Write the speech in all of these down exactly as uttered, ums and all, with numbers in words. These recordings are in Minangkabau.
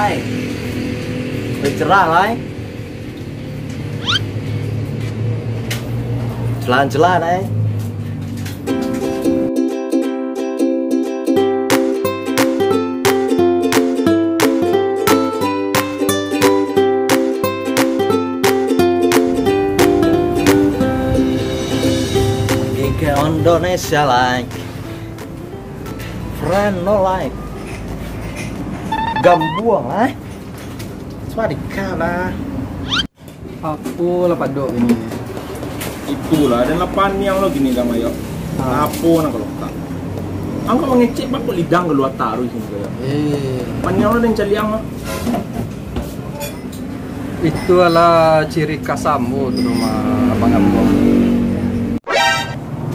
Lai. Lai cerah, lai. Celah-celah, lai. Indonesia, lai. Friend no like. Gambuang, eh? Sawadikap lah. Apo lah padok ini? Itulah, dan lah paniang lo gini, Kang Mayo. Ah. Apo nak kalau tak? Angkau mangecek bako lidang kaluar taruih sini, Kayo. Eh. Paniang lo dan caliang lo. Itu adalah ciri khas ambo tu, rumah abang ambo.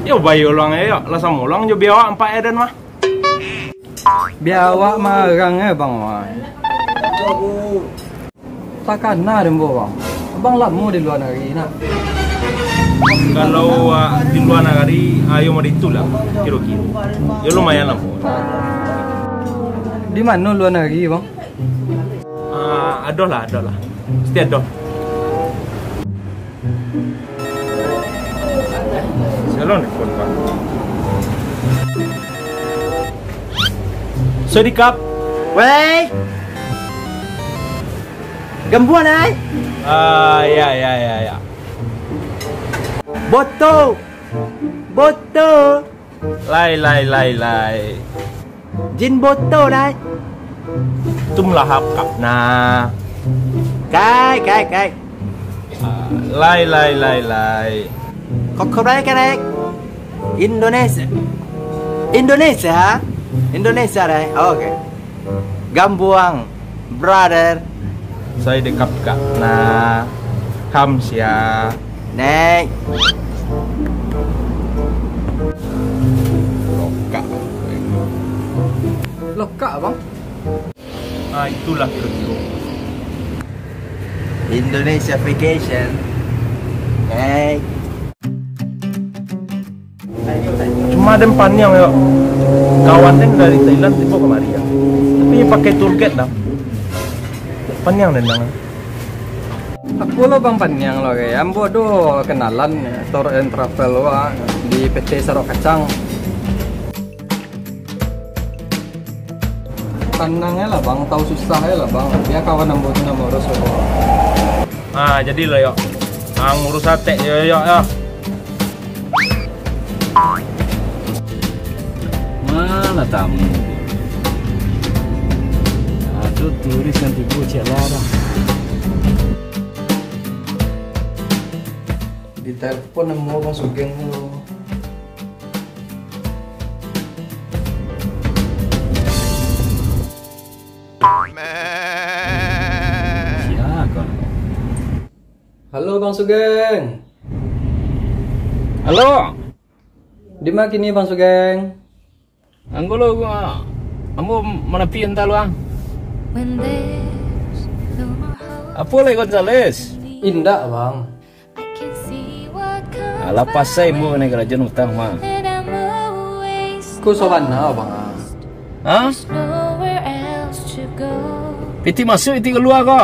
Yo, bayo luang yo, lah samo luang jo biawak ampak edan mah. Biawak marang eh, Bang Wan. Takana deh, Bang. Abang lamo di luar nagari, nak? Kalau, ah, di luar nagari, ayo mah itulah, kiro-kiro. Yo lumayan lamo. Di mano luar nagari, Bang? Ah, adoh lah, adoh lah. Mesti adoh. Siapa nelfon, Pak? Sawadikap. Wei. Gambuang, ai? Ah, ya, ya, ya, ya. Boto. Boto. Lai, lai, lai, lai. Jin boto, lai. Tum lahap kap na. Kai, kai, kai. Ah, lai, lai, lai, lai. Kokorai, karek. Indonesia. Indonesia? Indonesia, lai. Oke. Gambuang, brother. Sawadikap, kak. Nah, kamsia. Nek. Lokak. Lokak, Bang? Ah, itulah kiro-kiro. Indonesia vacation. Nek. Cuma den paniang yo. Kawan den dari Thailand tibo kamari yo. Tapi pakai tour guide dah. Paniang den dang. Apo lo bang paniang lo, kayak ambo do kenalan tour and travel wa di P T Sarok Kacang. Tanang aja lah bang, tahu susah aja lah bang. Biar kawan ambo tu namo urus lo. Ah, jadi lo yo. Ah, ngurus atek yo, yo, yo. Malah tamu. Ado turis nan tibo ciek lah dah. Ditelepon samo Bang Sugeng tu. Sia ko? Halo, Bang Sugeng. Halo. Dima kini, Bang Sugeng? Anggo lo, ambo manapi antah lo, ah. Apo lai, Gonzales? Indak, Bang. Alah, pasai ambo nai karajo utang, mah. Ko sabana, Bang. Hah? Piti masuak, piti kalua ko?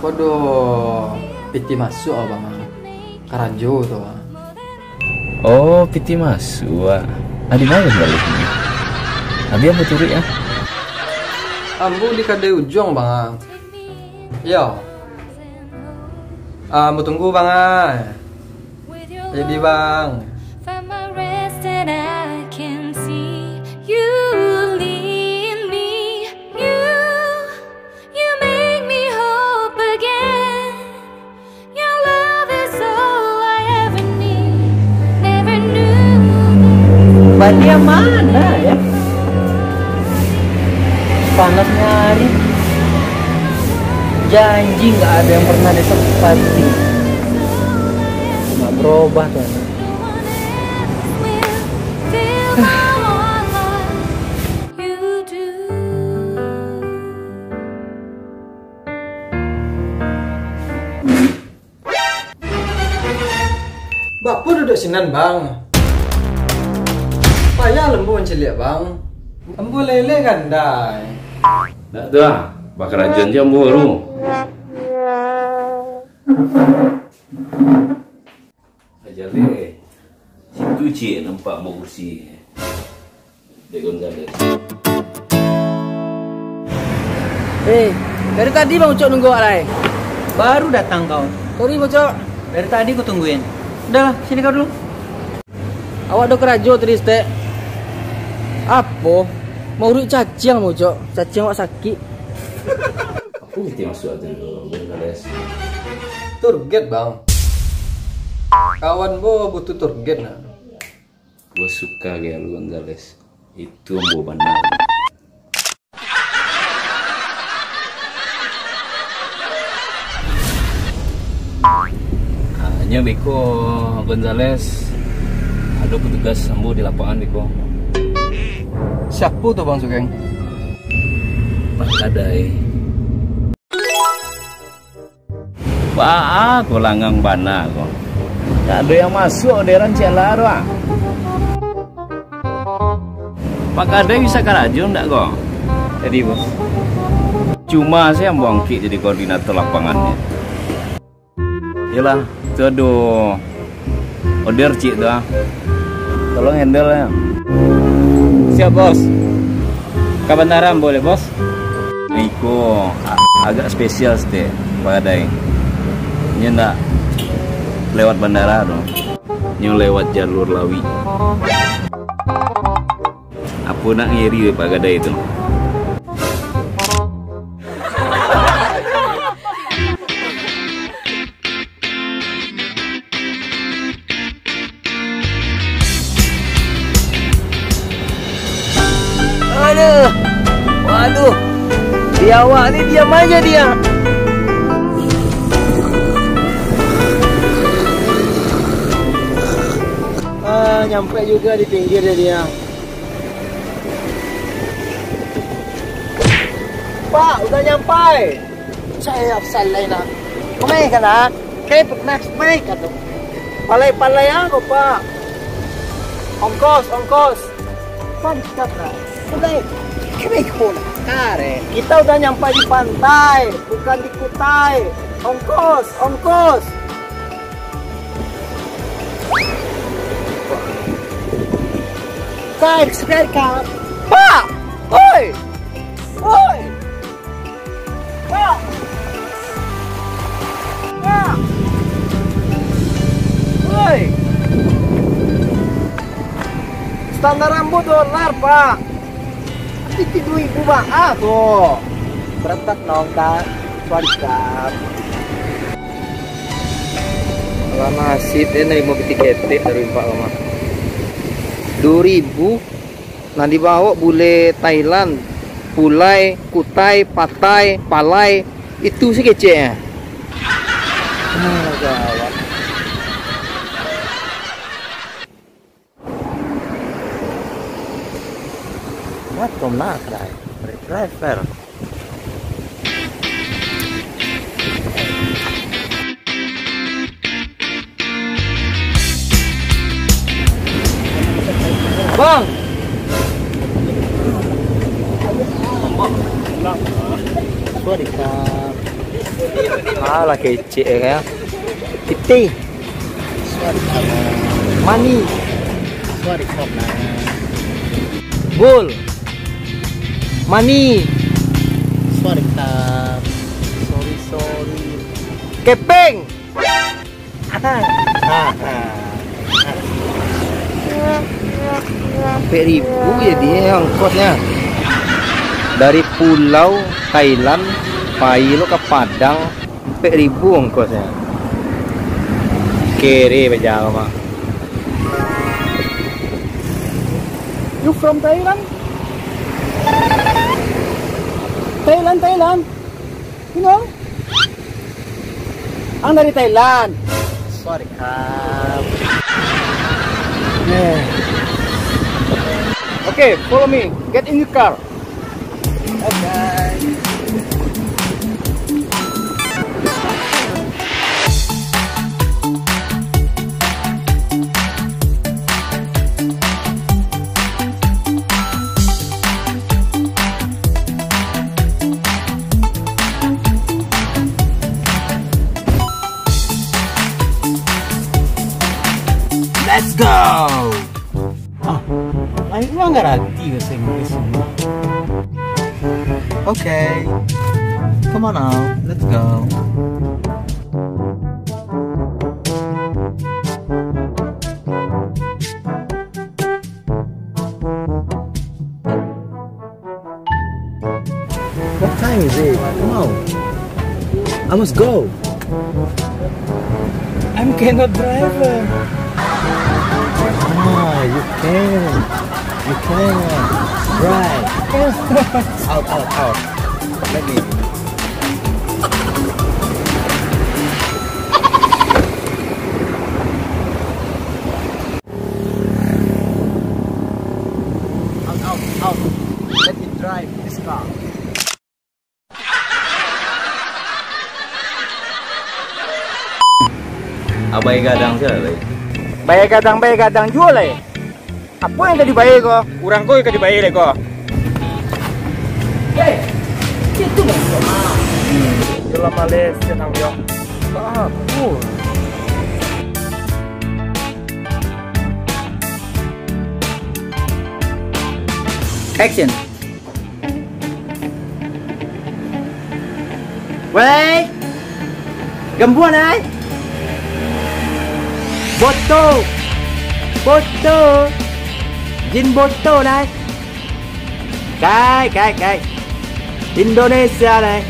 Waduh, piti masuak, Bang. Karajo tu, Bang. Oh, piti masuak. Ah, di mano balik ni? Abi ambo turuik, ah. Ambo di kadai ujuang, Bang. Iyo. Ah, ambo tunggu, Bang, ah. Jadi, Bang. From my rest and I can see you lead me. You, you make me hope again. Your love is all I ever need. Never knew. Baliak mano, yo? Panasnyo hari. Janji nggak ada yang pernah ditepati. Nggak berubah tuh anak. Baa duduak sinan, Bang? Payah ambo mancaliak, Bang. Ambo lele gandai. Ndak tu ah. Bakarajoan jo ambo baru. Aja leh. Situ ciek nampak ambo kursi. Dek Gonzales. Eh, dari tadi Bang Ucok nunggu awak lai. Baru datang kau. Sorry, Bang Ucok. Dari tadi ku tungguin. Udah, sini kau dulu. Awak ado karajo tadi saketek. Apo? Mauruik caciang, Bang Ucok. Caciang awak sakik. Apo kito masuak tu, Gonzales? Tour guide, Bang. Kawan bo butuh tour guide, nah. Gua suka gaya lu, Gonzales. Itu ambo bana. Ah, nyo beko, Gonzales. Ado petugas ambo di lapangan beko. Siapo tu, Bang Sugeng? Pak Kadai. Baa ko langang bana ko. Tak ado yang masuak orderan ciek lah tu, ah. Pak Kadai bisa karajo ndak ko? Jadi, Bos. Cuma se ambo angkek jadi koordinator lapangannyo. Iyolah, tu ado order ciek tu, ah. Tolong handle, ya. Siap, Bos. Ka bandara ambo lai, Bos. Iko a-, agak spesial saketek, Pak Kadai. Nyo ndak lewat bandara tu. Nyo lewat jalur lauik. Apo nak ngiri Pak Kadai tu? Aduh. Waduh. Di awak ni diam aja dia. Ah, nyampe juga di pinggir dia. Pak, udah nyampai. Saya salah nak. Kemai kan, nak? Kayak pernah kemai kan tu. Palai-palai aku, Pak. Ongkos, ongkos. Mantap, nak. Udah, kemai pun. Kare. Kita udah nyampai di pantai, bukan di Kutai. Ongkos, ongkos. Kai, sebenarnya, Pak! Oi! Oi! Pak! Pak! Oi! Standar ambo dolar, Pak. Tapi duo ribu baa tu. Berantak nong, Kak. Sorry, Kak. Alah, nasib den narimo pitih ketek dari Pak Lama. Duo ribu, nan dibawok bule Thailand, pulai, kutai, patai, palai, itu se keceknyo. Ah, gawat. What the fuck, driver? Bang! Sorry, Kak. Alah, kecek ya, Kak. Pitih. Mani. Bul. Mani. Sorry, sorry. Kepeng. Ampek ribu jadi ongkosnyo. Dari pulau Thailand, pai lo ka Padang, ampek ribu ongkosnyo. Kere bajalan, mah. You from Thailand? Thailand, Thailand. You know? Ang dari Thailand. Sorry, Kak. Eh. Okay, follow me. Get in your car. Okay. Go! Ah, lain urang garati bahasa Inggris ini. Okay, come on now, let's go. What time is it? Come on. I must go. I'm cannot driver. Ah, you can. You can. Right. Out, out, out. Let me. Out, out, out. Let me drive this car. Abai gadang sia lai. Bayar gadang, bayar gadang juo lai. Apo nan ka dibayar ko? Urang ko nan ka dibayar lai ko. Eh, itu lah. Dalam Malaysia nang yo. Bagus. Action. Wei! Gambuang lai! Boto! Boto! Jin boto lai! Kai, kai, kai! Indonesia lai!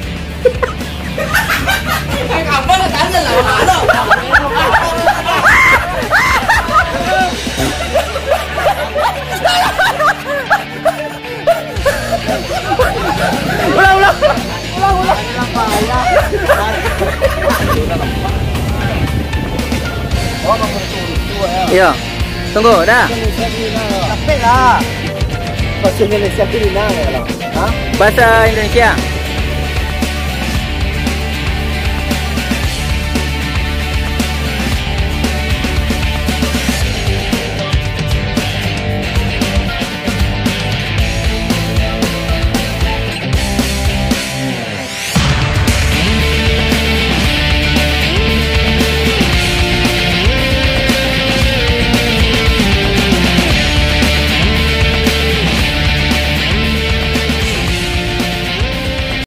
Ulang, ulang. Ulang, ulang. Iyo. Tunggu, dah. Capek lah. Bahasa Indonesia tu di mana, lah? Ha? Bahasa Indonesia.